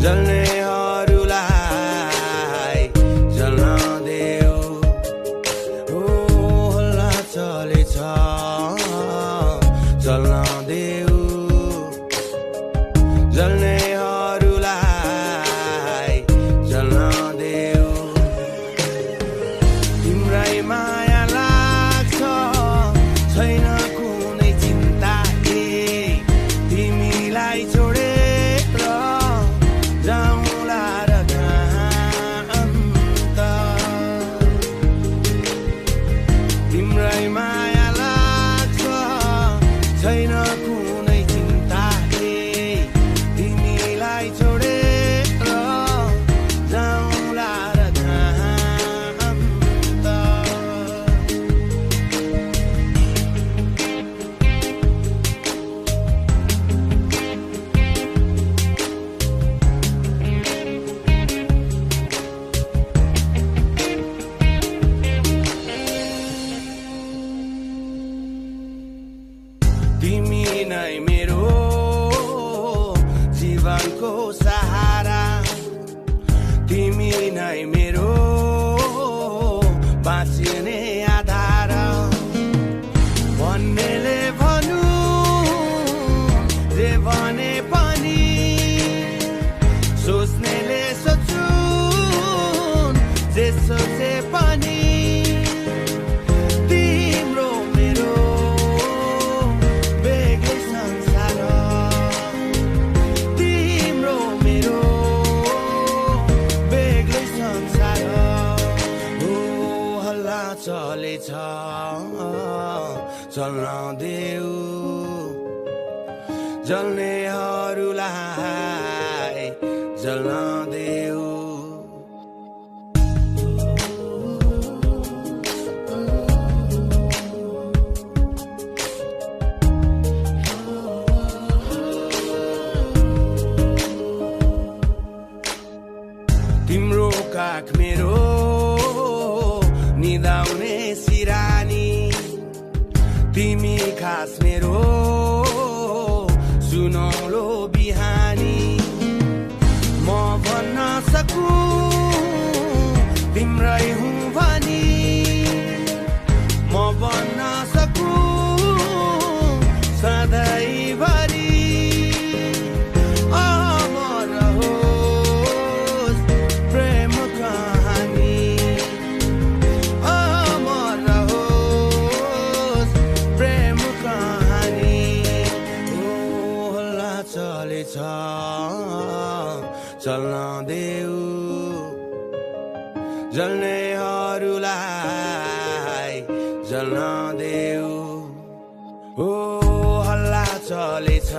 जल्नेहरूलाई जल्न देऊ ओ हल्ला चलेछ जल्न देऊ जल्नेहरूलाई जल्न देऊ तिम्रै माया लाग्छ छैन कुनै चिन्ता तिमीलाई छोडेर जाउँला र अन्त तिम्रै माया लाग्छ छैन कुनै चिन्ता तिमीलाई छोडेर जाउँला र अन्त तिमी नै मेरो जीवनको सहारा तिमी नै मेरो बाँच्ने आधार भन्नेले भन्नु जे भने पनि सोच्नेले सोचुन् जे सोचे पनि तिम्रो मेरो बेग्लै संसार तिम्रो मेरो बेग्लै संसार हो हल्ला चलेछ चल्न देऊ जल्नेहरूलाई जल्न देऊ तिम्रो काख मेरो निदाउने सिरानी तिमी खास मेरो सुनौलो बिहानी म भन्न सकु तिम्रै हुँ भनी म भन्न सकु सधैँभरि अमर रहोस् प्रेम कहानी अमर रहोस् प्रेम कहानी ओ हल्ला चलेछ चल्न देऊ जल्नेहरूलाई जल्न देऊ ओ हल्ला चलेछ